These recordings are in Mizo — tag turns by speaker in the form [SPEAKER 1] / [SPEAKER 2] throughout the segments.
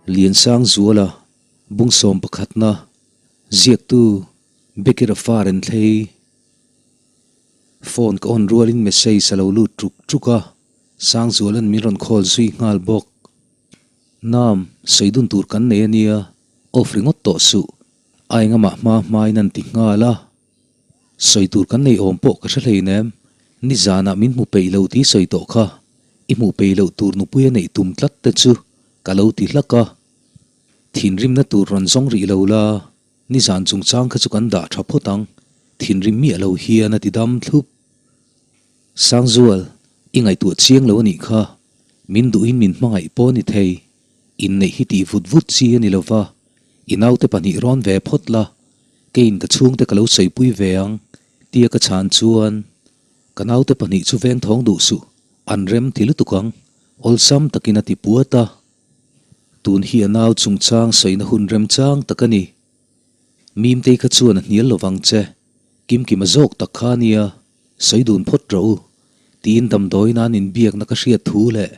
[SPEAKER 1] Liansang Zuala, Bungsawm pakhatna, Ziaktu, Becky Rafa Renthlei. Phone ka on rualin message a lo lut ṭuk ṭuk a, Sangzuala'n min rawn call zui nghal bawk. Nam, sawi dun tur kan nei a nia, off ringawt tawh suh, a engamah hma hmain an ti nghal a. Sawi tur kan nei awm pawh ka hre hleinem, nizanah min hmu peih lo tih sawi tawh kha, i hmuh peih loh tur nupui a neih tum tlat te chu ka lo ti hlak a. Thinrimna tur rawn zawng rih lo la, nizan chungchang kha chu kan dah tha phawt ang, thinrim miah lo hian a ti dam thlup. Sangzual, i ngaihtuah chiang lo a nih kha, min duhin min hmangaih pawh a ni thei, inneih hi tih vut vut chi a ni lo va, i naute pahnih rawn ve phawt la, keiin ka chhungte ka lo sawipui ve ang, tia ka chhan chuan ka naute pahnih chu veng thawng duh suh, an rem ti lutuk ang, awlsam takin a ti puat a. Tun hi a nau chungchang sawina hun remchang tak a ni. Mimtei kha chuan a hnial lovang che, Kimkima zawk tak kha a nia, sawi dun phawt rawh u, tiin damdawiin an inbiakna ka hriat thu leh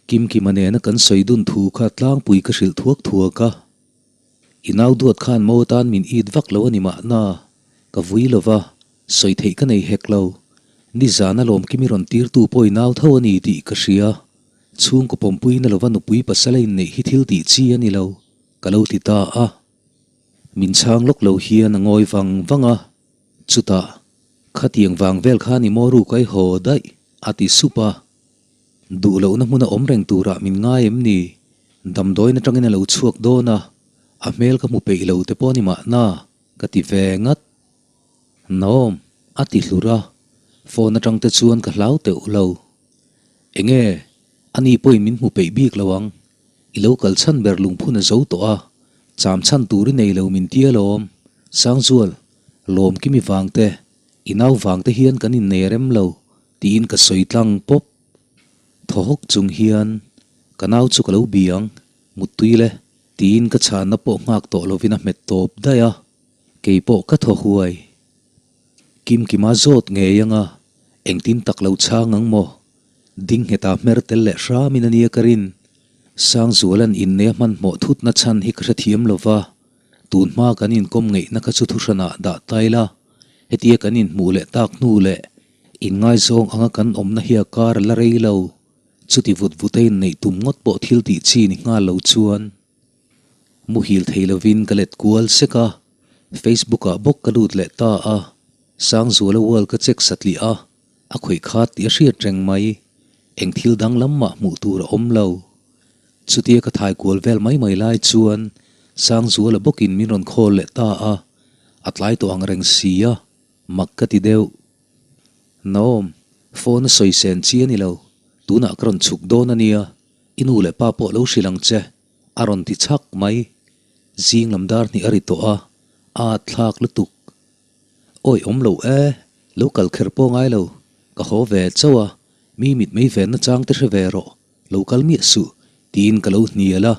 [SPEAKER 1] Kimkima nena kan sawi dun thu kha tlangpui ka hrilh thuak thuak a. I nau duat khan mo atan min it vak lo a ni mahna, ka vui lo va, sawi theih ka nei hek lo. Nizan a lawmkimi rawn tirtu pawh i nau tho a ni tih ka hria. Chhungkaw pawmpuina lova nupui pasal a inneih hi thil tih chi a ni lo, ka lo ti ta a. Min chhang lawk lo hian a ngawi vang vang a, chutah, Khatiang vang vel khan i maw ruk ai haw daih, a ti sup a. Duh lohna hmuna awm reng turah min ngai em ni? Damdawiin atangin a lo chhuak dawn a, a hmel ka hmu peih lo te pawh a ni mahna, ka ti ve ngat. Naom, a ti hlur a, phone atang te chuan ka hlau teuh lo. Enge, ani pawhin min hmu peih bik lo ang. I lo kal chhan ber lungphun a zo tawh a, cham chhan tur i nei lo min ti alawm. Sangzual, Lawmkimi vang te, i nau vang te hian kan innei rem lo. Tiin ka sawi tlang pawp. Thaw hawk chung hian, Ka nau chu ka lo bi ang, muttui le, tiin ka chhanna pawh nghak tawh lovin a hmet tawp daih a, kei pawh ka thaw huai. Kimkima zawt ngei anga engtin tak lo chhang ang maw? Ding ngheta hmer tel leh hramin a nia ka rin. Sangzuala'n inneia hmanhmawh thutna chhan hi ka hrethiam lo va, tun hma kan inkawm ngeihna kha chu thuhranah dah tai la, hetia kan inhmuh leh tak hnu leh Inngaizawng anga kan awmna hi a kar a la rei lo. Chuti vut vut a inneih tum ngawt pawh thil tih chi ni nghal lo chuan muhil thei lovin ka let kual sek a, Facebook ah bawk ka lut leh ta a, Sangzuala wall ka check satliah a, a khawih khat tih a hriat reng mai. Eng thil dang lam mah hmuh tur a awm lo. Chutia ka thai kual vel mai mai lai chuan Sangzuala bawkin min rawn call leh ta a, a tlai tawh ang reng si a. Mak ka ti deuh. Naom, phone a sawi sen chi a ni lo. Tunah ka rawn chhuk dawn a nia, i nu leh pa pawh lo hrilh ang che, a rawn ti chhak mai. Zing lam dar hnih a ri tawh a, a at thlak lutuk. Awi awm lo e, lo kal kher pawh ngai lo, ka haw ve chauh a, mi mit mei venna chang te hre ve rawh, lo kal miah suh, tiin ka lo hnial a.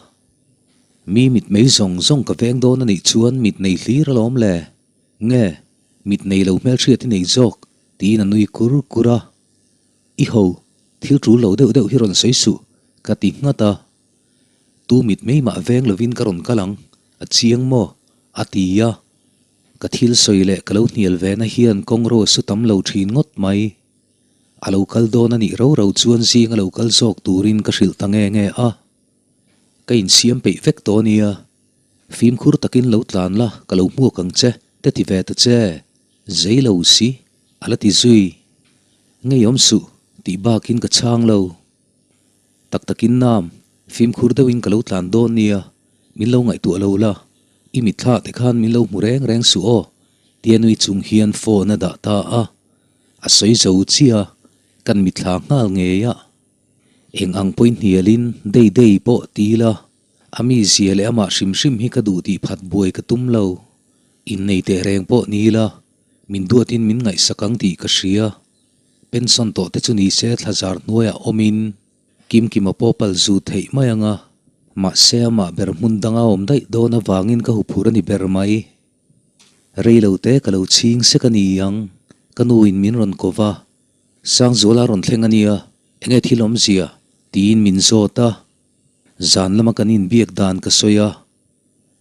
[SPEAKER 1] Mi mit mei zawng zawng ka veng dawn a nih chuan mit nei hlir alawm le. Nge, mit nei lo hmelhriat i nei zawk, tiin a nui kur kur a. I ho, thil tul lo deuh deuh hi rawn sawi suh, ka ti nghat a. Tu mit mei mah veng lovin ka rawn kal ang, a chiang maw? a ti a. Ka thil sawi leh ka lo hnial ve na hian kawngro su tam lo thin ngawt mai. A lo kal dawn a nih ro ro chuan zing a lo kal zawk turin ka hrilh ta nge nge a. Ka insiam peih vek tawh a nia. Fimkhur takin lo tlan la, ka lo hmuak ang che, te ti ve ta che. Zei lo si, a la ti zui. Ngeiawm suh, tih bakin ka chhang lo. Tak takin nam, fimkhur deuhin ka lo tlan dawn nia, min lo ngaihtuah lo la, i mitthla te khan min lo hmu reng reng suh aw, tia nui chung hian phone a dah ta a. A sawi zo chiah a, kan mitthla nghal ngei a. Eng ang pawhin hnialin dei dei pawh ti ila, a mizia leh amah hrim hrim hi ka duh tih phat buai ka tum lo. Innei teh reng pawh ni ila, min duatin min ngaihsak ang tih ka hria. Pension tawh te chu ni se thlazar hnuaiah awmin Kimkima pawh pal zu theih mai ang a, mahse amah ber hmun danga awm daih dawn avangin ka huphur a ni ber mai. Rei lo te ka lo chhing sek a ni ang, ka nuin min rawn ko va. Sangzuala rawn thleng a nia, enge thil awmzia? tiin min zawt a. Zan lama kan inbiak dan ka sawi a,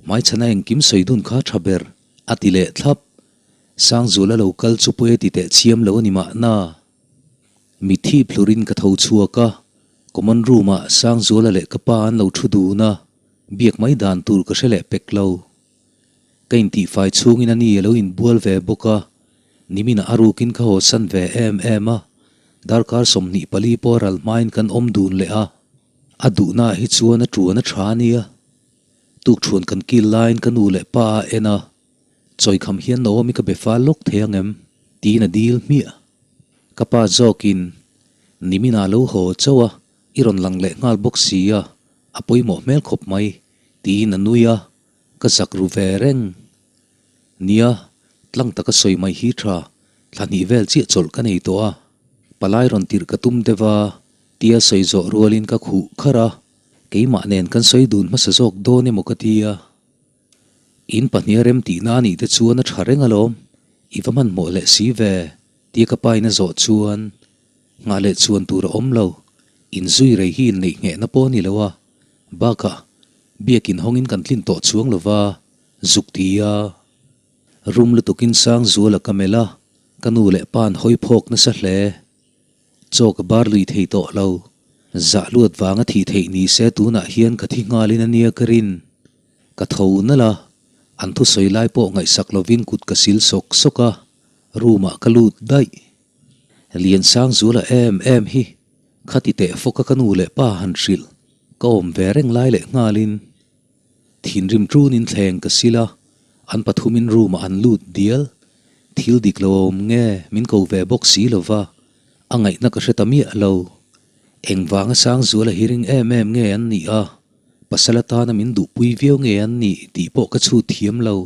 [SPEAKER 1] hmaichhana engkim sawi dun kha tha ber, a ti leh thlap. Sangzuala lo kal chu pawi a ti teh chiam lo a ni mahna. Mitthi phlurin ka tho chhuak a, common room ah Sangzuala leh ka pa an lo thu dun a, biak mai dan tur ka hre leh pek lo. Ka intihfai chhungin a ni a lo inbual ve bawk a, niminah a rukin ka hawsan ve em em a, darkar 24 pawh ral hmain kan awm dun leh a, a duhnaah hi chuan a tuan a tha a nia. Tukṭhuan kan kil laiin ka nu leh pa a en a, Chawikham hian Naomi ka be fal lawk thei ang em? tiin a dil hmiah. Ka pa zawkin, Niminah lo haw chauh a, i rawn lang leh nghal bawk si a, a pawimawh hmel khawp mai, tiin a nui a. Ka zak ru ve reng. Nia, tlang taka sawi mai hi tha, thla hnih vel chiah chawlh ka nei tawh a. Palai rawn tirh ka tum deuh a, tia sawi zawh rualin ka khuh kharh a, keimah nen kan sawi dun hmasa zawk dawn emaw ka ti a. In pahniha rem tihna a nih te chuan a tha reng alawm, i va hmanhmawh leh si ve, tia ka pain a zawh chuan nghah leh chuan tur a awm lo, inzui rei hi inneih nghehna pawh a ni lo a, bakah Biakin hawngin kan tlin tawh chuang lo va, zuk ti a. Rum lutukin Sangzuala ka melh a, ka nu leh pa'n hawi phawk nasa hle. Chaw ka bar lui thei tawh lo. Zah luat vanga thih theih ni se tunah hian ka thi nghalin a nia ka rin. Ka tho nalh a, an thusawi lai pawh ngaihsak lovin kut ka sil sawk sawk a, room ah ka lut daih. Lian Sangzuala em em hi khati teh fawka ka nu leh pa han hrilh. Ka awm ve reng lai leh nghalin thinrim tunin thleng ka sil a, an pathumin room ah an lut dial. Thil dik lo awm nge min ko ve bawk si lo va, a ngaihna ka hre ta miah lo. Engvanga Sangzuala hi ring em em nge an nih a, pasal atana min duhpui viau nge an nih tih pawh ka chhut thiam lo.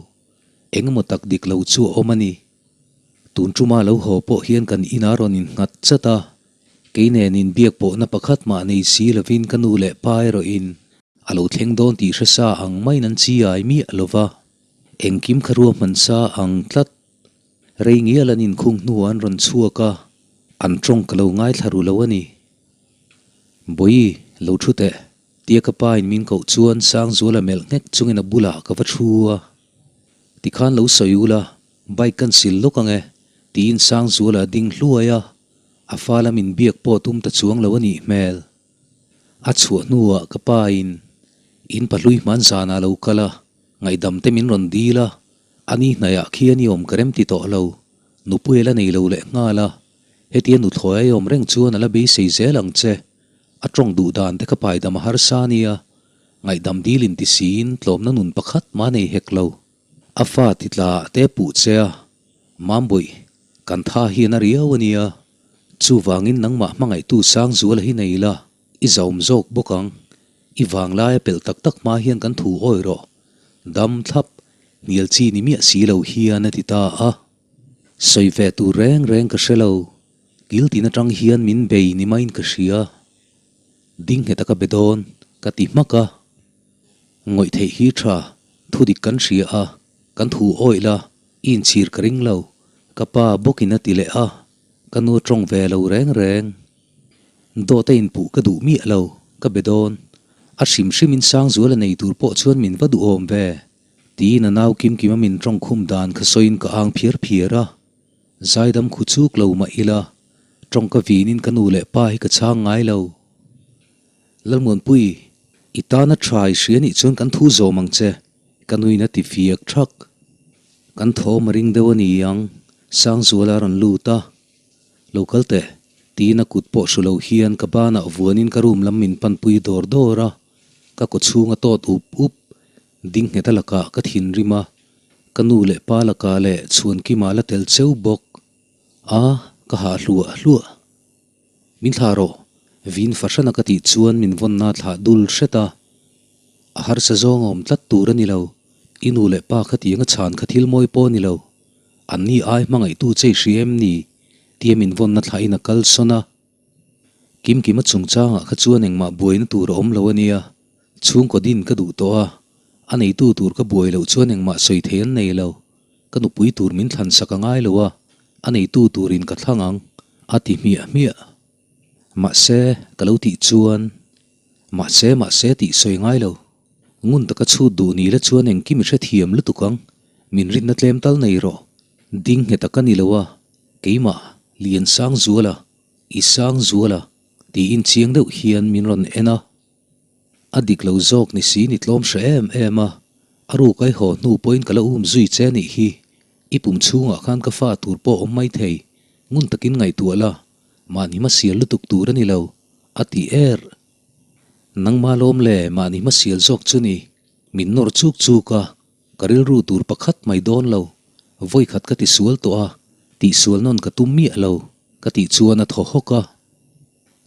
[SPEAKER 1] Engemaw tak dik lo chu a awm a ni. Tun tuma lo haw pawh hian kan inah rawn innghat chat a, Kei nen inbiak pawhna pakhat mah nei si lovin ka nu leh pa erawhin a lo thleng dawn tih hre sa ang maiin an chi ai miah lo va, engkim kha ruahman sa ang tlat. Rei ngial an inkhung hnuah an rawn chhuak a, an tawng ka lo ngaithla ru lo a ni. Bawihi, lo thu teh, tia ka pa in min koh chuan Sangzuala melh nghek chungin a bulah ka va thu a. Tikhan lo sawi ula, bike kan sil lawk ang e, tiin Sangzuala a ding hluai a. A fa lam inbiak pawh tum ta chuang lo a nih hmel. A chhuah hnuah ka pa in in pahlui hman zanah lo kal a, ngaihdam te min rawn dil a, a ni hnaiah khian i awm ka rem ti tawh lo, nupui a la nei lo leh nghal a, hetia nuthlawi a i awm reng chuan a la beisei zel ang che, a tawng duh dan te ka paidam a harsa nia, ngaihdam dil in ti siin tlawmna nun pakhat mah nei hek lo. A fa ti tla te puh che a, Mambuih, kan tha hian a riau a nia, chuvangin nangmah hmangaihtu Sangzuala hi nei la, i zaum zawk bawk ang. I vanglai a pelh tak tak hma hian kan thu awi rawh. Dam thlap, hnial chi ni miah si lo hian a ti ta a. Sawi ve tur reng reng ka hre lo, kil tin atang hian min bei ni maiin ka hria. Ding nghet a ka be dawn, ka ti hmak a. Ngawih theih hi tha, thu dik kan hria a, kan thu awih la, I inchhir ka ring lo, ka pa bawkin a ti leh a, ka nu tawng ve lo reng reng. Dawt a inpuh ka duh miah lo, ka be dawn. A hrim hrimin Sangzuala nei tur pawh chuan min va duhawm ve, tiin a nau Kimkima min tawng khum dan kha sawiin ka ang phiar phiar a. Zaidam khu chuk lo mah ila, tawng ka vinin ka nu leh pa hi ka chhang ngai lo. Lalmuanpui, i tana tha i hria nih chuan kan thu zawm ang che. Ka nuin a ti fiak thak. Kan thawm a ring deuh a ni ang, Sangzuala a rawn lut a. Lo kal teh, tiin a kut pawh hru lo hian ka banah vuanin ka room lam min panpui dawr dawr a. Ka kaw chhung a tawt up up. Ding nghet a lakah ka thinrim a, ka nu leh pa lakah leh Chhuankima la tel cheu bawk. A, ka hah hluah hluah. Min thlah rawh, vin fahrana ka tih chuan min vawnna thlah dul hret a. A harsa zawng a awm tlat tur a ni lo, i nu leh pa kha tiang a chhan kha thil mawi pawh a ni lo. An ni ai hmangaihtu che i hria em ni? tia min vawnna thlahin a kal sawn a. Kimkima chungchangah kha chuan engmah buaina tur a awm lo a nia, chhungkaw din ka duh tawh a, a neitu tur ka buai loh chuan engmah sawi thei an nei lo. Ka nupui tur min thlan sak a ngai lo a, a neitu turin ka thlang ang, a ti hmiah hmiah. Mahse, ka lo tih chuan. Mahse, mahse tih sawi ngai lo. Ngun taka chhut duh ni la chuan engkim i hrethiam lutuk ang. Min rinna tlem tal nei rawh. Ding nghet a ka ni lo a, keimah, Liansangzuala, i Sangzuala tiin chiang deuh hian min rawn en a. A dik lo zawk ni si ni tlawm hre em em a, a ruk ai haw hnu pawhin ka la um zui che nih hi. I pum chhungah khan ka fa tur pawh awm mai thei, ngun takin ngaihtuah la, mahni hmasial lutuk tur a ni lo, a ti er. Nangma lawm le mahni hmasial zawk chu ni, min nawr chuk chuk a, ka rilru tur pakhat mai dawn lo, vawikhat ka ti sual tawh a, tihsual nawn ka tum miah lo, ka tih chuan a thaw hawk a.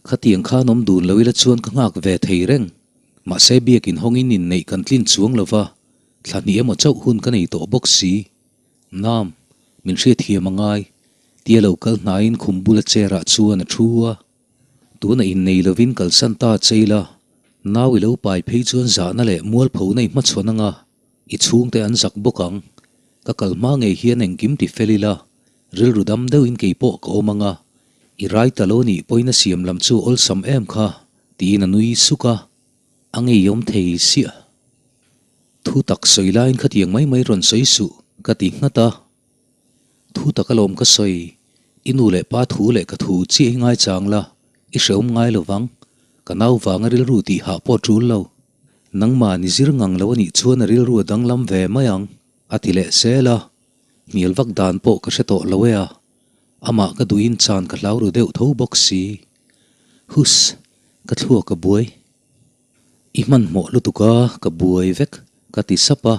[SPEAKER 1] Khatiang khan awm dun lo ila chuan ka nghak ve thei reng. Mahse biakin hawngin inneih kan tlin chuang lo va, thla hnih emaw chauh hun ka nei tawh bawk si. Nam, min hriatthiam a ngai, tia lo kal hnaiin khum bula chair ah chuan a thu a. Tuna innei lovin kalsan ta che ila, nau i lo pai phei chuan zahna leh mualphona i hmachhawn anga i chhungte an zak bawk ang. Ka kal hma ngei hian engkim ti fel ila, rilru dam deuhin keipawh ka awm anga, I rai ta lo nih pawhin a siam lam chu awlsam em kha, tiin a nui suk a, a ngeiawm thei siah. Thu tak sawi laiin khatiang mai mai rawn sawi suh, ka ti nghat a. Thu tak alawm ka sawi, i nu leh pa thu leh ka thu chiah hi ngaichang la, i hrehawm ngai lo vang, ka nau vanga rilru tih hah pawh tul lo. Nangmah ni zir ngang lo anih chuan a rilru a danglam ve mai ang, a ti leh zel a, hnial vak dan pawh ka hre tawh lo e a. Amah ka duhin chan ka hlau ru deuh tho bawk si. Huss, ka thluak a buai. I hmanhmawh lutuk a, ka buai vek, ka ti sap a.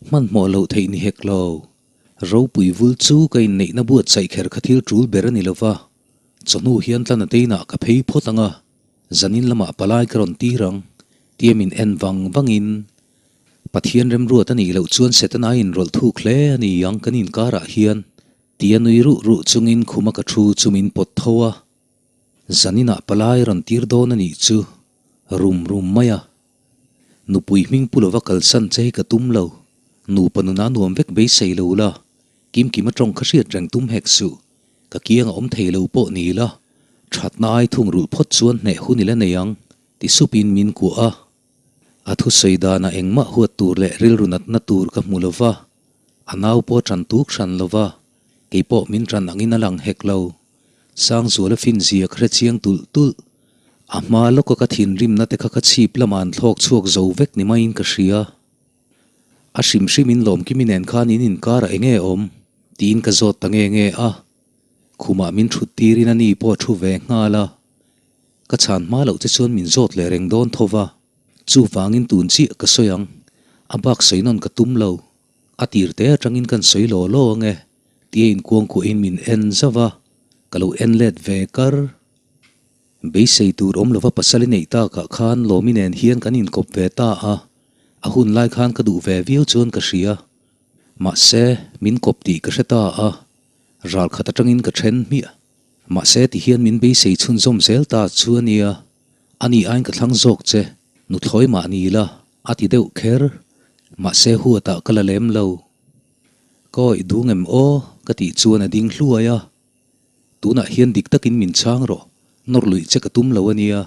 [SPEAKER 1] Hmanhmawh loh theih ni hek lo. Ropui vul chu ka inneihna buatsaih kher kha thil tul ber a ni lo va. Chawhnu hian tlan a teinah ka phei phawt ang a, zanin lamah palai ka rawn tir ang, tia min en vang vangin Pathian remruat a nih loh chuan Setana a inrawlh thuk hle a ni ang kan inkarah hian tia nui ruh ruh chungin khuma ka thu chu min pawt tho a. Zaninah palai rawn tir dawn a nih chu rum rum mai a. Nupui hming pu lova kalsan che hi ka tum lo. Nupa nuna nuam vek beisei lo la, Kimkima tawng kha hriat reng tum hek suh. Ka kiang a awm thei lo pawh ni la, thatna ai thung rulh phawt chuan hneh hun i la nei ang, ti supin min kuah a. A thusawi danah engmah huat tur leh rilru natna tur ka hmu lo va, a nau pawh a ṭan tuk hran lo va, kei pawh min ṭan angin a lang hek lo. Sangzuala finzia ka hre chiang tulh tulh. A hma lawka ka thinrimna te kha ka chhip lamah an thlawk chhuak zo vek ni maiin ka hria. A hrim hrimin Lawmkimi nen khan in inkarah eng nge awm? tiin ka zawt ta nge nge a. Khumah min ṭhut tirin a ni pawh a ṭhu ve nghal a. Ka chhan hma loh che chuan min zawt leh reng dawn tho va, chuvangin tun chiah ka sawi ang, a bak sawi nawn ka tum lo, a tir te atangin kan sawi law law ang e, tia inkuangkuahin min en zauh a, ka lo en let ve kar. Beisei tur awm lova pasal i neih takah khan Lawmi nen hian kan inkawp ve ta a, a hun lai khan ka duh ve viau chuan ka hria. Mahse, min kawp tih ka hre ta a, ral khat atangin ka then hmiah. Mahse ti hian min beisei chhunzawm zel ta chu a nia, ani aiin ka thlang zawk che, nuthlawi mah ni la, a ti deuh kher. Mahse huatah ka la lem lo. Ka awih dung em aw? ka tih chuan a ding hluai a. Tunah hian dik takin min chhang rawh, nawr luih che ka tum lo a nia,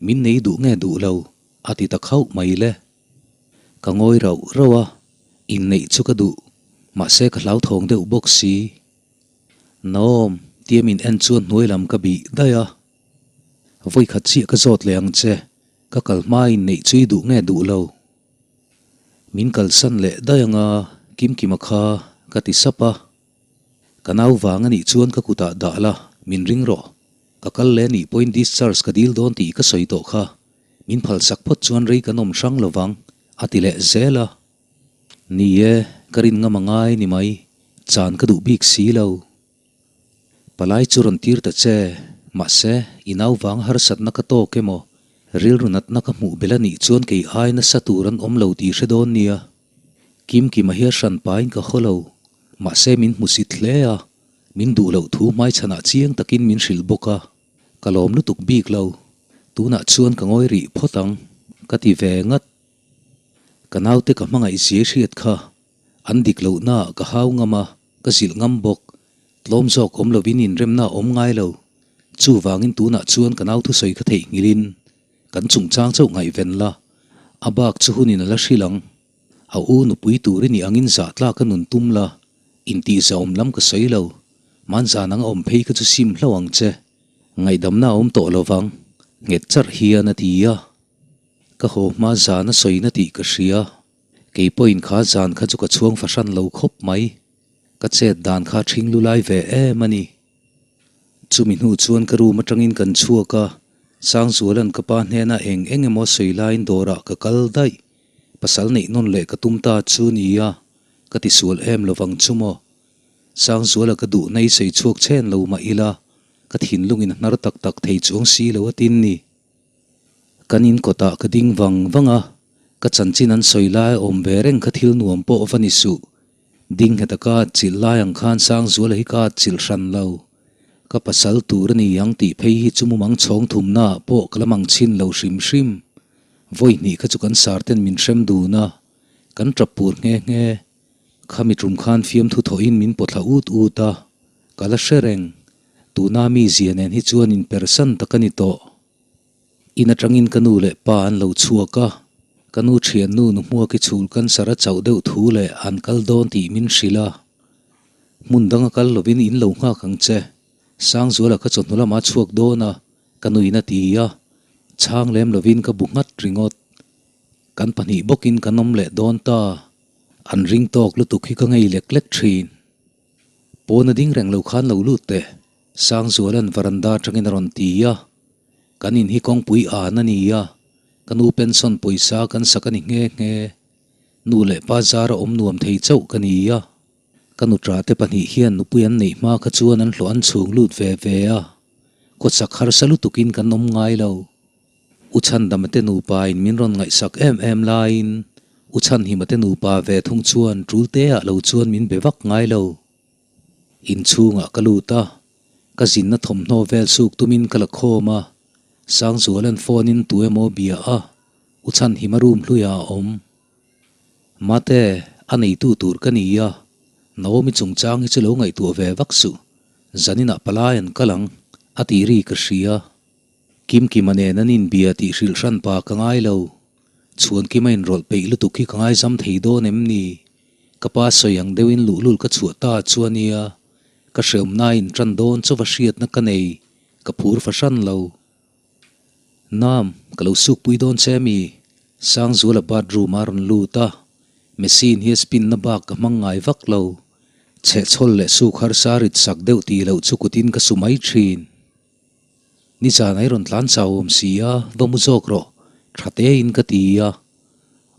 [SPEAKER 1] min nei duh nge duh lo, a ti ta khauh mai le. Ka ngawi rauh rauh a, inneih chu ka duh, mahse ka hlauthawng deuh bawk si. Naom, tia min en chuan hnuai lam ka bih daih a. Vawi khat chiah ka zawt leh ang che, ka kal hmain neih chu i duh nge duh lo. Min kalsan leh daih anga Kimkima kha ka ti sap a. Ka nau vang a nih chuan ka kutah dah la, min ring rawh. Ka kal leh nih pawhin discharge ka dil dawn tih ka sawi tawh kha. Min phalsak phawt chuan rei kan awm hrang lovang, a ti leh zel a. Ni e, ka rin ngam a ngai ni mai, chan ka duh bik si lo. Palai chu rawn tir ta che, mahse, i nau vang harsatna ka tawk emaw, rilru natna ka hmuh belh a nih chuan kei ai nasa tur an awm lo tih hre dawn nia. Kimkima hi a hran pain ka haw lo, mahse min hmusit hle a, min duh loh thu hmaichhanah chiang takin min hrilh bawk a, ka lawm lutuk bik lo. Tunah chuan ka ngawi rih phawt ang, ka ti ve ngat. Ka naute ka hmangaih zia hriat kha an dik lohnaah ka hau ngam a, ka zilh ngam bawk. Tlawm zawk awm lovin inremna a awm ngai lo. Chuvangin tunah chuan ka nau thusawi ka theihnghilhin. Kan chungchang chauh ngaihven la, a bak chu hunin a la hrilh ang. A u nupui tur i nih angin zah tlak a nun tum la, intihzahawm lam ka sawi lo. Manzan anga awm phei kha chu sim hlauh ang che. Ngaihdamna a awm tawh lo vang, nghet charh hian a ti a. Ka haw hma zan a sawina tih ka hria. Kei pawhin kha zan kha chu ka chhuang fahran lo khawp mai. Ka chet dan kha ṭhing lu lai ve em a ni. Chumi hnu chuan ka room atangin kan chhuak a, Sangzuala'n ka pa hnena eng eng emaw sawi laiin dawrah ka kal daih. Pasal neih nawn leh ka tum ta chu nia, ka tisual em lovang chu maw. Sangzuala ka duh nei sawi chhuak chhen lo mah ila, ka thinlungin a hnar tak tak thei chuang si lo a tin ni. Kan in kawtah ka ding vang vang a, ka chanchin an sawi lai a awm ve reng kha thil nuam pawh va ni suh. Ding nghet a ka atchilh lai ang khan Sangzuala hi ka atchilh hran lo. Ka pasal tur a ni ang tih phei hi chu mumang chhawng thumna ah pawh ka la mang chhin lo hrim hrim. Vawi hnih kha chu kan sar ten min hrem dun a, kan tap pur nghe nghe. Khami tum khan fiamthu thawhin min pawthla ut ut a, ka la hre reng. Tuna mi zia nen hi chuan inpersan tak a ni tawh. In atangin ka nu leh pa an lo chhuak a, ka nu thiannu nu hmuaki chhul cancer a chauh deuh thu leh an kal dawn tih min hrilh a. Hmun danga kal lovin in lo nghak ang che, Sangzuala ka chawhnu lamah a chhuak dawn a, ka nuin a ti a, chhang lem lovin ka bu nghat ringawt. Kan pahnih bawkin kan awm leh dawn ta, an ring tawk lutuk hi ka ngei lek lek thin. Pawn a ding reng lo khan lo lut teh, Sangzuala'n varanda atangin a rawn ti a. Kan in hi kawngpui an a ni a, ka nu pension pawisa kan sak a ni nghe nghe. Nu leh pa zara awm nuam thei chauh ka ni a. Ka nutra te pahnih hian nupui an neih hma kha chuan an hlawh an chhung lut ve ve a, kawchak harsa lutukin kan awm ngai lo. U Chhandama te nupa in min rawn ngaihsak em em laiin U Chhanhima te nupa ve thung chuan tul te ah lo chuan min be vak ngai lo. Inchhungah ka lut a, ka zinna thawmhnaw vel suk tumin ka la khawm a, Sangzuala'n phone in tu emaw bia a, U Chhanhima room hluiah a awm. Mate, a neitu tur ka ni a, Naomi chungchang hi chu lo ngaihtuah ve vak suh, zaninah palai an kal ang, a tih ri ka hria. Kimkima nen an inbia tih hrilh hran pa ka ngai lo. Chhuankima inrawlh peih lutuk hi ka ngaizam thei dawn em ni? Ka pa sawi ang deuhin luhlul ka chhuah ta chu a nia. Ka hreawmna in tan dawn chauva hriatna ka nei, ka phur fahran lo. Nam, ka lo sukpui dawn che mi? Sangzuala bathroom a rawn lut a, machine hi a spin na bak ka hmang ngai vak lo. Chhehchhawl leh suk harsa rit sak deuh tih loh chu kutin ka su mai thin. Nizan ai rawn tlan chau awm si a, va mu zawk rawh, tha tein ka ti a.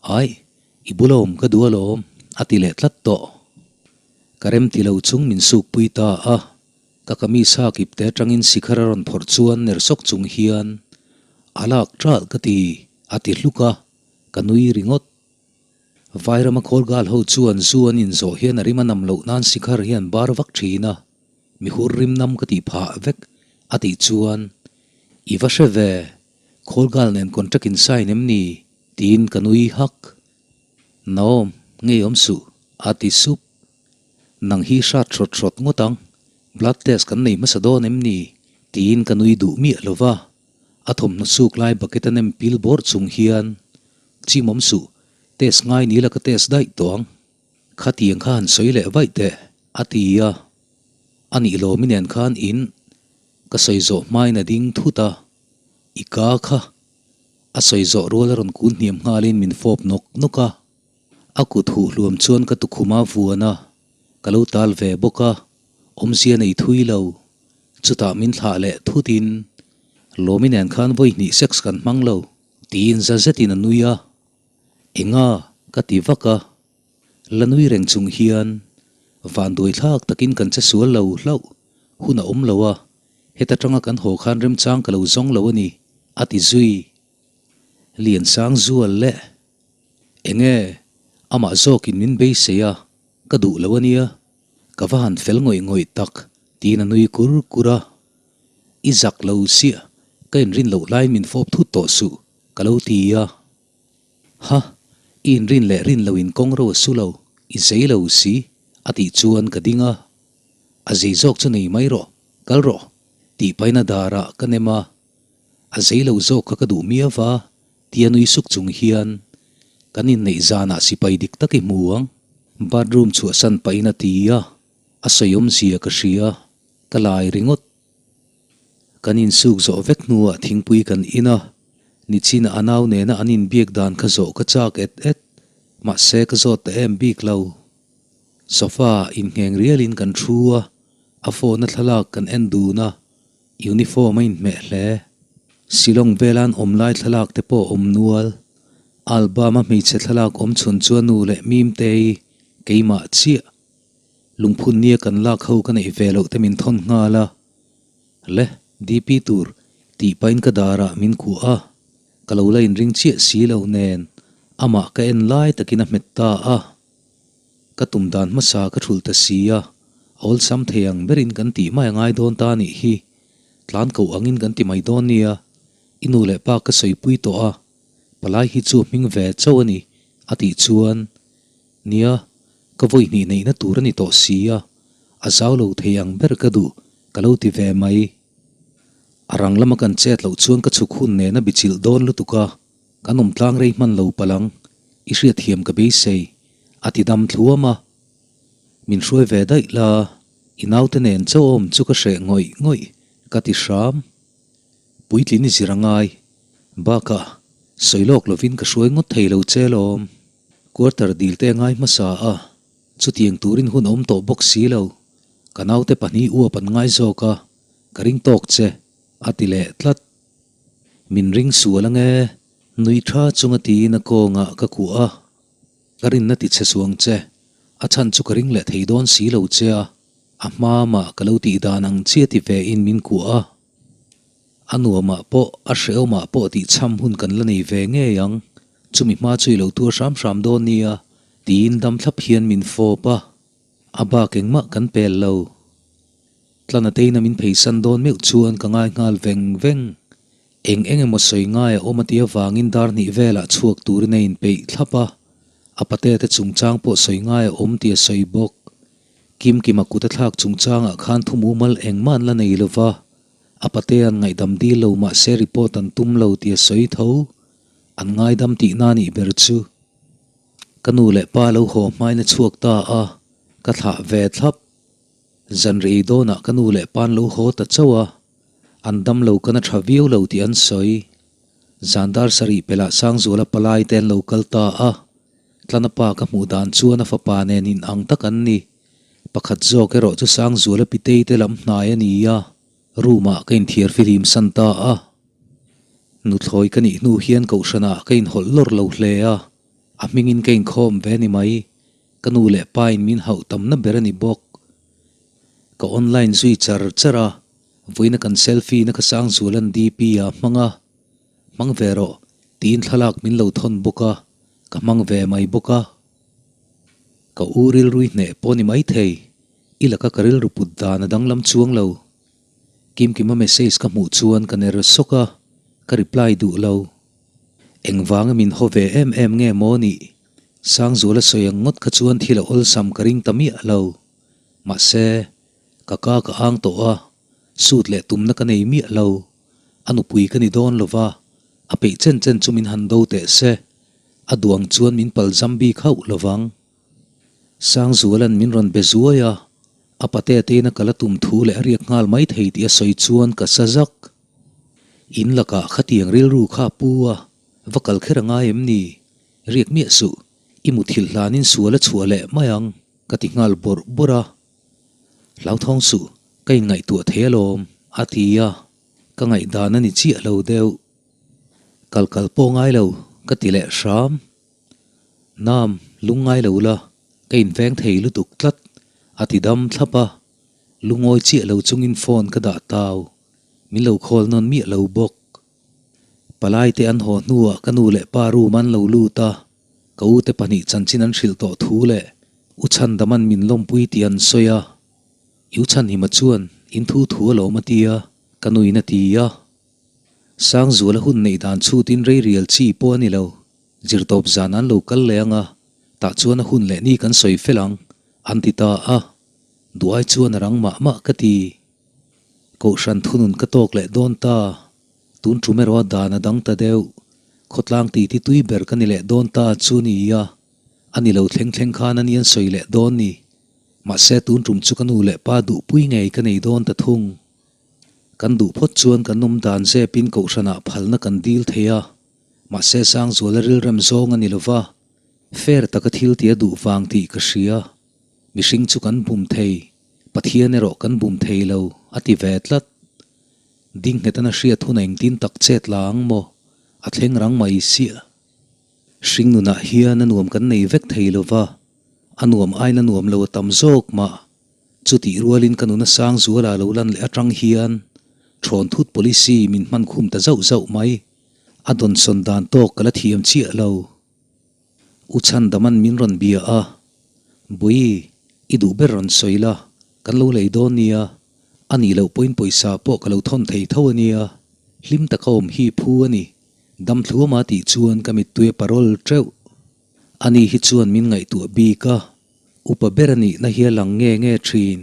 [SPEAKER 1] Aih, i bula awm ka duh alawm, a ti leh tlat tawh. Ka rem ti lo chung min sukpui ta a, ka kamis ha kip te atangin sikhar a rawn phawrh chuan ner sawk chung hian, A lak ṭalh ka ti, a ti hluk a, ka nui ringawt. Vairama kawlgal ho chuan zu an inzawh hian a rim a nam loh nan sikhar hian bar vak thin a, mi hur rim nam ka tih phah vek a tih chuan, I va hre ve, kawlgal nen contract in sign em ni? tiin ka nui hak. Naom, ngeiawm suh, a ti sup. Nang hi hrat hrawt hrawt ngawt ang, blood test kan nei hmasa dawn em ni? tiin ka nui duh miah lo va, a thawmhnaw suk lai bucket a nem pil bawrh chung hian, Chimawm suh, test ngai ni la ka test daih tawh ang. Khatiang kha han sawi leh vaih teh, a ti a. A nih lawmi nen khan in ka sawi zawh hmain a ding thut a, i ka kha a sawi zawh rual a rawn kun hniam nghalin min fawp nawk nawk a. A kut huh hluam chuan ka tukhum a vuan a, ka lo tal ve bawk a, awmzia nei thui lo. Chutah min thlah leh thutin, Lawmi nen khan vawi hnih sex kan hmang lo. Tiin za zetin a nui a, Enga? ka ti vak a. La nui reng chung hian, Vanduai thlak takin kan che sual lo hlauh, hun a awm lo a, heta tanga kan haw khan remchang ka lo zawng lo a ni, a ti zui. Liansang zual leh, Enge? Amah zawkin min beisei a, ka duh lo a nia, ka va han fel ngawih ngawih tak, tiin a nui kur kur a. I zak lo siah, ka inrin loh laiin min fawp thut tawh suh, ka lo ti a. Ha, i inrin leh rin loin kawng ro a su lo, i zei lo si, a tih chuan ka ding a. A zei zawk chu nei mai rawh, kal rawh, tih paina darah ka nem a. A zei lo zawk kha ka duh miau va, tia nui suk chung hian, Kan inneih zanah sipai dik tak i hmu ang, bathroom chhuahsan pahin a ti a, a sawi awmzia ka hria, ka lai ringawt. Kan insuk zawh vek hnuah thingpui kan in a, nichin a nau nena an inbiak dan kha zawh ka chak et et, mahse ka zawt ta em bik lo. Sofa inngheng rialin kan thu a, a phone a thlalak kan en dun a, uniform a inhmeh hle. Shillong vela an awm lai thlalak te pawh a awm nual. Album a hmeichhe thlalak awm chhun chu a nu leh Mimtei, keimah chiah. Lungphun nia kan lak ho ka neih ve loh te min thawn nghal a. Le, DP tur tih pahin ka darah min kuah a, ka lo la inring chiah si lo nen amah ka en lai takin a hmet ta a. Ka tum dan hmasa ka thulh ta si a, a awlsam thei ang berin kan tih mai a ngai dawn ta nih hi. Tlan koh angin kan ti mai dawn nia, i nu leh pa ka sawipui tawh a, palai hi chu a hming ve chauh a ni, a tih chuan, Nia, ka vawi hnih neihna tur a ni tawh si a, a zau lo thei ang ber ka duh, ka lo ti ve mai. A rang lama kan chet loh chuan ka chhuk hun nen a bichilh dawn lutuk a, Kan awm tlang rei hman lo palang, i hriatthiam ka beisei, a ti dam thluam a. Min hruai ve daih la, i naute nen chauh awm chu ka hreh ngawih ngawih, ka ti hram. Puitlin i zir a ngai. Bakah, sawi lawk lovin ka hruai ngawt thei lo che lawm. Quarter dil te a ngai hmasa a, chutiang turin hun a awm tawh bawk si lo. Ka naute pahnih uap an ngai zawk a, ka ring tawk che, a ti leh tlat. Min ring sual ange, nui tha chunga tiin a kawngah ka kuah a, ka rinna ti che suang che, a chhan chu ka ring leh thei dawn si lo che a, a hma mah ka lo tih dan ang chiah ti ve in min kuah a, a nuamah pawh a hrehawmah pawh tih chham hun kan la nei ve ngei ang, chumi hma chu i lo tuar hram hram dawn nia tiin dam thlap hian min fawp a, a bak engmah kan pel lo. Tlana teina min pheisan dawn meuh chuan ka ngai nghal veng veng. Eng eng emaw sawi ngai a awm a tih avangin dar hnih velah chhuak turin a inpeih thlap a, a pate te chungchang pawh sawi ngai a awm tih a sawi bawk. Kimkima kut a thlak chungchangah khan thu mumal engmah an la nei lo va, a pate an ngaihdam dil lo mahse report an tum lo tih a sawi tho. An ngaidam tihna nih ber chu. Ka nu leh pa lo haw hmain a chhuak ta a, ka thlah ve thlap. Zanrei dawnah ka nu leh pa'n lo haw ta chauh a, an dam lo kan a tha viau lo tih an sawi. Zan dar sarih pelh ah Sangzuala palai te an lo kal ta a, Tlana pa ka hmuh dan chuan a fapa nen in ang tak an ni. Pakhat zawk erawh chu Sangzuala pitei te lam hnai a ni a, room ah ka inthiar fihlim san ta a. Nuthlawi ka nih hnu hian kohhran ah ka inhawlh lawr lo hle a, a hmingin ka inkhawm ve ni mai. Ka nu leh pa in min hauh tamna ber a ni bawk. Ka online zui char char a, vawiina kan selfie na ka Sangzuala'n DP a hmang a, Hmang ve rawh tiin thlalak min lo thawn bawk a, ka hmang ve mai bawk a. Ka u rilrui hneh pawh ni maithei, i laka ka rilru put dan a danglam chuang lo. Kimkima message ka hmuh chuan ka ner sawk a, ka reply duh lo. Engvanga min haw ve em em nge maw nih? Sangzuala sawi ang ngawt kha chuan thil a awlsam ka ring ta miah lo. Mahse, ka ka ka ang tawh a, sut leh tumna ka nei miah lo. A nupui ka ni dawn lo va, a peih chen chen chu min han do teh se. A duang chuan min pal zam bik hauh lo vang. Sangzuala'n min rawn be zuai a, a pate tein a kal a tum thu leh a riak nghal mai thei tih a sawi chuan ka sa zak. In lakah khatiang rilru kha a pu a, va kal kher a ngai em ni? Riak miah suh, i muthilh hlanin sual a chhuah leh mai ang, ka ti nghal bawrh bawrh a. Hlauthawng suh, ka inngaihtuah thei alawm, a ti a, ka ngaihdan a ni chiah lo deuh. Kal kal pawh ngai lo, ka ti leh hram. Nam, lung ngai lo la, ka inveng thei lutuk tlat, a ti dam thlap a. Lungawi chiah lo chungin phone ka dah tau, min lo call nawn miah lo bawk. Palai te an haw hnuah ka nu leh pa room an lo lut a, ka u te pahnih chanchin an hrilh tawh thu leh U Chhandaman min lawmpui tih an sawi a, I U Chhanhima chuan in thu thu a lawm a ti a, ka nuin a ti a. Sangzuala hun neih dan chhutin rei rial chi pawh a ni lo, zirtawp zan an lo kal leh ang a, tah chuan a hun leh ni kan sawi fel ang, an ti ta a, duai chuan a rang mah mah ka ti. Kohhran thunun ka tawk leh dawn ta. Tun tum erawh a dan a dang ta deuh. Khawtlang titi tui ber ka ni leh dawn ta chu ni a, a ni lo thleng thleng khan a ni an sawi leh dawn ni. Mahse tun tum chu ka nu leh pa duhpui ngei ka nei dawn ta thung. Kan duh phawt chuan kan awm dan zepin kohhranah phalna kan dil thei a, mahse Sangzuala rilrem zawng a ni lova, fair taka thil tih a duh vang tih ka hria. Mihring chu kan bum thei, Pathian erawh kan bum thei lo, a ti ve tlat. Ding nghetan a hriat hun a engtin tak chet la ang maw? A thleng rang mai siah. Hring nunah hian a nuam kan nei vek thei lova, a nuam aina nuam lo a tam zawk mah. Chutih rualin ka nuna Sangzuala lo lan leh atang hian thawn thut policy min hman khum ta zauh zauh mai. A dawnsawn dan tawk ka la thiam chiah lo. U Chhandaman min rawn bia a, Bui, i duh ber rawn sawi la, kan lo lei dawn nia, a nih loh pawhin pawisa pawh ka lo thawn thei tho a nia, hlim taka awm hi phu a ni, dam thluama tih chuan ka mittui a parol teuh. Ani hi chuan min ngaihtuah bik a, upa ber a nihna hi a lang nge nge thin.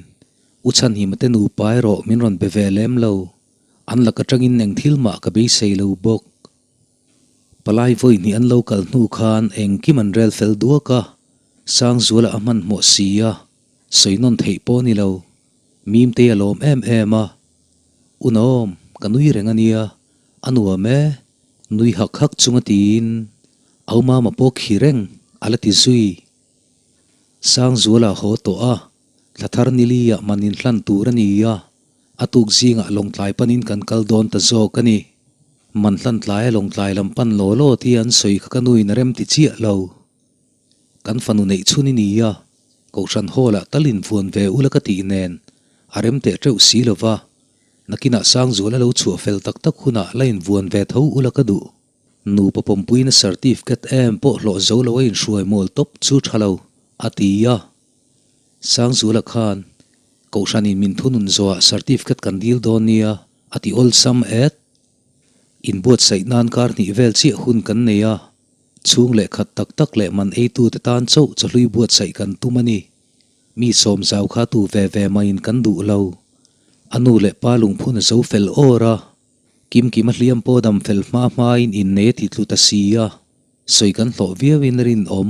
[SPEAKER 1] U Chhanhima te nupa erawh min rawn be ve lem lo, an lak atangin eng thil mah ka beisei lo bawk. Palai vawi hnih an lo kal hnu khan engkim an rel fel duak a, Sangzuala a hmanhmawh si a, sawi nawn theih pawh a ni lo. Mimtei a lawm em em a, Unawm, ka nui reng a nia, a nuam e, nui hak hak chunga tiin Au Mama pawh khi reng a la ti zui. Sangzuala a haw tawh a, thla thar nili ah man inhlan tur a ni a, A tuk zingah Lawngtlai panin kan kal dawn ta zawk a ni. Man hlan tlaia Lawngtlai lam pan law law tia an sawi kha ka nuin a rem ti chiah lo. Kan fanu neih chhun i ni a, Kohhran Hall ah tal invuan ve ula ka tih nen a rem teh teuh si lo va, nakinah Sangzuala lo chhuah fel tak tak hunah la invuan ve tho ula ka duh. Nupa pawmpuina certificate em pawh hlawh zo lo a inhruai mual tawp chu tha lo, a ti a. Sangzuala khan, Kohhranin min thunun zawhah certificate kan dil dawn nia, a ti awlsam et. Inbuatsaih nan kar hnih vel chiah hun kan nei a, chhung leh khat tak tak leh man eitute tan chauh chawhlui buatsaih kan tum a ni. Mi sawm zau kha tu ve ve maiin kan duh lo. A nu leh pa lungphun a zo fel awr a, Kimkima hliam pawh dam fel hma hmain innei a ti tlu ta si a, sawi kan hlawh viauin a rinawm.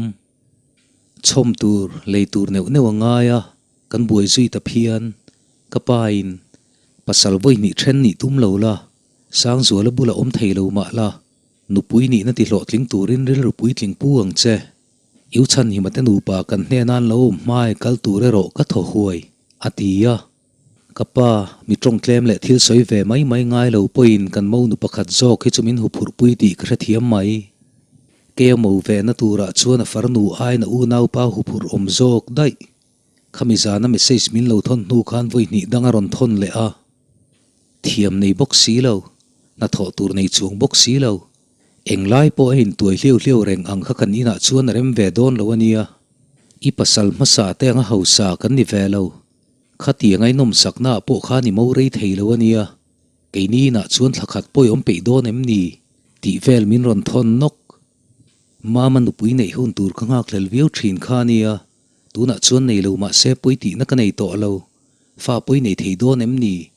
[SPEAKER 1] Chhawm tur, lei tur neuh neuh a ngai a, kan buai zui ta phian. Ka pa in, Pasal vawi hnih then nih tum lo la, Sangzuala bula awm thei lo mah la, nupui nihna ti hlawhtling turin rilru puitling pu ang che. I u Chhanhima te nupa kan hnenan lo awm hmai kal tur erawh ka thaw huai, a ti a. Ka pa, mi tawng tlem leh thil sawi ve mai mai ngai lo pawhin kan monu pakhat zawk hi chu min huphurhpui tih ka hrethiam mai. Kei a mo ve na turah chuan a farnu aiin a unaupa huphurh awm zawk daih. Khami zana message min lo thawn hnu khan vawi hnih dang a rawn thawn leh a. Thiam nei bawk si lo, hnathawh tur nei chuang bawk si lo. Englai pawh a intuai hliau hliau reng ang kha kan inah chuan a rem ve dawn lo a nia. I pasal hmasa te anga hausa kan ni ve lo. Khatiang a inawmsakna ah pawh khan i mo rei thei lo a nia, keini inah chuan thla khat pawh i awm peih dawn em ni? tih vel min rawn thawn nawk. Mama nupui neih hun tur ka nghakhlel viau thin kha a nia, tunah chuan nei lo mahse pawi tihna ka nei tawh lo, fa pawi nei thei dawn em ni?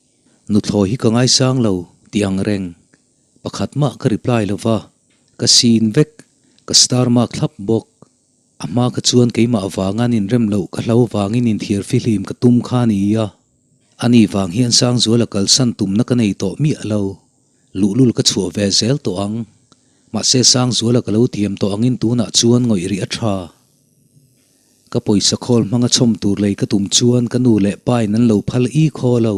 [SPEAKER 1] Nuthlawi hi ka ngaisang lo, ti ang reng. Pakhat mah ka reply lo va, ka sin vek, ka star mark thlap bawk. A hma kha chuan keimah vanga an inrem loh ka hlo vangin inthiar fihlim ka tum kha a ni a. Ani vang hian Sangzuala kalsan tumna ka nei tawh miah lo. Luhlul ka chhuah ve zel tawh ang. Mahse Sangzuala ka lo tiam tawh angin tunah chuan ngawih rih a tha. Ka pawisa khawl hmanga chhawm tur lei ka tum chuan ka nu leh pa in an lo phal i khaw lo.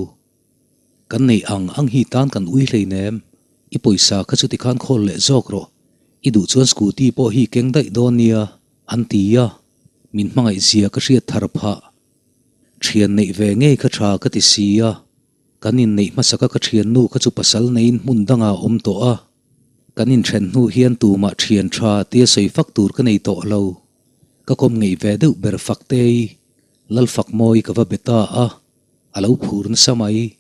[SPEAKER 1] Kan neih ang ang hi tan kan ui hleinem, i pawisa kha chuti khan khawl leh zawk rawh, i duh chuan scooty pawh hi keng daih dawn nia, an ti a, min hmangaih zia ka hriat thar phah. Thian neih ve ngei kha tha ka ti si a, kan inneih hmasaka ka thiannu kha chu pasal neiin hmun dangah a awm tawh a, kan inthen hnu hian tumah thian tha tia sawi fak tur ka nei tawh lo, ka kawm ngeih ve deuh ber Faktei, Lalfakmawi ka va be ta a. A lo phur nasa mai.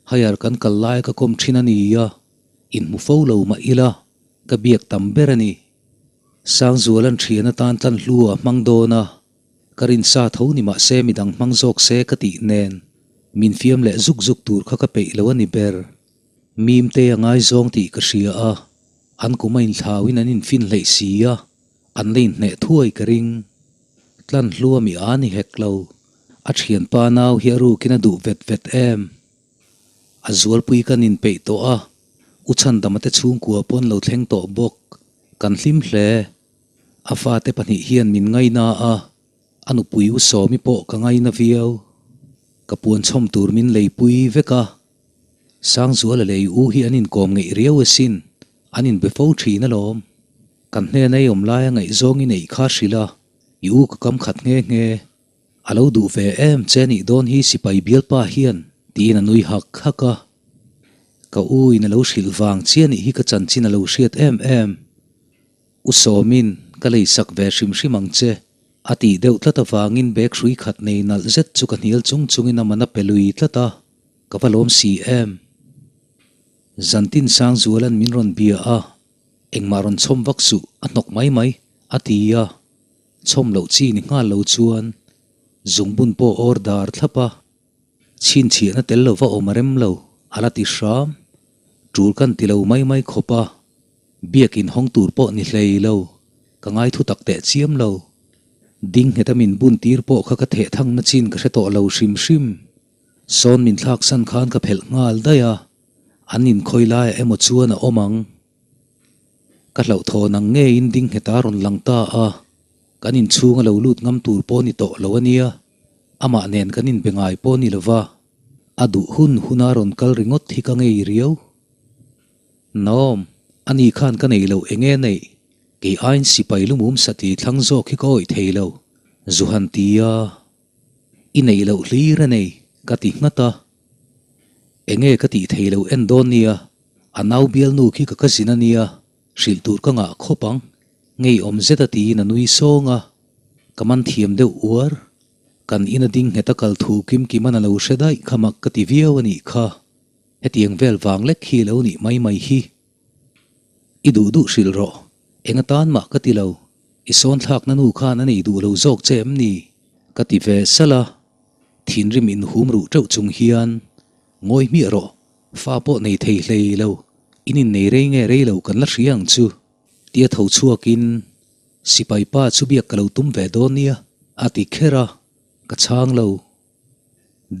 [SPEAKER 1] Higher kan kal lai ka kawm thin a ni a, inhmu fo lo mah ila, ka biak tam ber a ni. Sangzuala'n thian atan tlan hlu a hmang dawn a, ka rinsa tho ni mah se midang hmang zawk se ka tih nen, min fiam leh zuk zuk tur kha ka peih lo a ni ber. Mimte a ngaizawng tih ka hria a, an kum a inthlauin an infin hleih si a, an la inhneh thuai ka ring. Tlan hlua mi a ni hek lo. A thianpa nau hi a rukin a duh vet vet em. A zualpui kan inpeih tawh a, U Chhandama te chhungkua pawn lo thleng tawh bawk. Kan hlim hle. A fate pahnih hian min ngaina a, a nupui U Sawmi pawh ka ngaina viau. Ka puan chhawm tur min leipui vek a. Sangzuala leh i u hi an inkawm ngeih riau asin, an inbe fo thin alawm. Kan hnena i awm laia ngaihzawng i neih kha hrilh a, i u ka kam khat nghe nghe. A lo duh ve em che nih dawn hi sipai bialpa hian, tiin a nui hak hak a. Ka u in a lo hrilh vang chiah nih hi ka chanchin a lo hriat em em. U Sawmin, ka leisak ve hrim hrim ang che, a tih deuh tlat avangin bag hrui khat nei nalh zet chu ka hnial chung chungin a man a pe lui tlat a, ka va lawm si em. Zantin Sangzuala'n min rawn bia a, engmah rawn chhawm vak suh, a hnawk mai mai, a ti a, chhawm loh chi ni nghal lo chuan zungbun pawh awr dar thlap a, Chhinchhiahna tel lova awm a rem lo, a la ti hram. Tul kan ti lo mai mai khawp a, biakin hawng tur pawh ni hlei lo, ka ngai thu tak teh chiam lo. Ding ngheta min bun tir pawh kha ka theh thangna chin ka hre tawh lo hrim hrim. Sawn min thlak san khan ka phelh nghal daih a, an inkhawi laiah emaw chuan a awm ang. Ka hlauhthawn ang ngeiin ding ngheta rawn lang ta a, kan inchhung a lo lut ngam tur pawh ni tawh lo a nia. Amah nen kan inbe ngai pawh ni lova, a duh hun huna rawn kal ringawt hi ka ngei riau. Naom, ani khan ka nei loh eng nge neih? Kei aiin sipai lumum sati thlang zawk hi ka awih thei lo, Zuhan ti a. I neih loh hlir a nei, ka ti nghat a. Eng nge ka tih thei loh en dawn nia, a nau bialnu khi ka cousin a nia, hrilh tur ka ngah khawp ang, ngeiawm zet a tiin a nui sawng a. Ka man thiam deuh uar. Kan ina ding nghet a kal thu kim kim an a lo hre daih kha mak ka ti viau a nih kha. Hetiang vel vang lek hi lo nih mai mai hi. I duh duh hrilh rawh. Eng atan mah ka ti lo. I sawn thlakna nu khan a nei duh lo zawk che em ni? Ka ti ve salh a. Thinrim inhum ruh teuh chung hian, Ngawi hmiah rawh. Fa pawh nei thei hlei lo. In innei rei nge rei lo kan la hria ang chu. Tia tho chhuakin Sipai pa chu biak ka lo tum ve dawn nia, a ti kher a, ka chhang lo.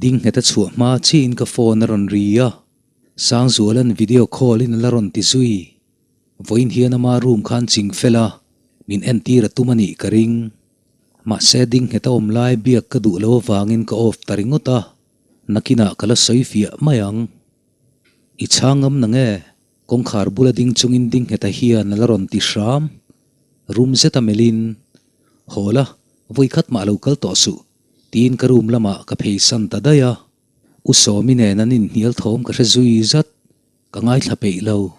[SPEAKER 1] Ding nghet a chhuah hma chiin ka phone a rawn ri a, Sangzuala'n video call in a la rawn ti zui. Vawiin hian ama room khan ching fel a, min entir a tum a nih ka ring. Mahse ding nghet a awm lai biak ka duh lo avangin ka off ta ringawt a, nakinah ka la sawi fiah mai ang. I chhang ngam na nge? Kawngkhar bula ding chungin ding ngheta hian a la rawn ti hram. Room zeta melhin, Haw la, vawi khat mah lo kal tawh suh, tiin ka room lamah ka phei san ta daih a. U Sawmi nen an inhnial thawm ka hre zui zat, ka ngaithla peih lo.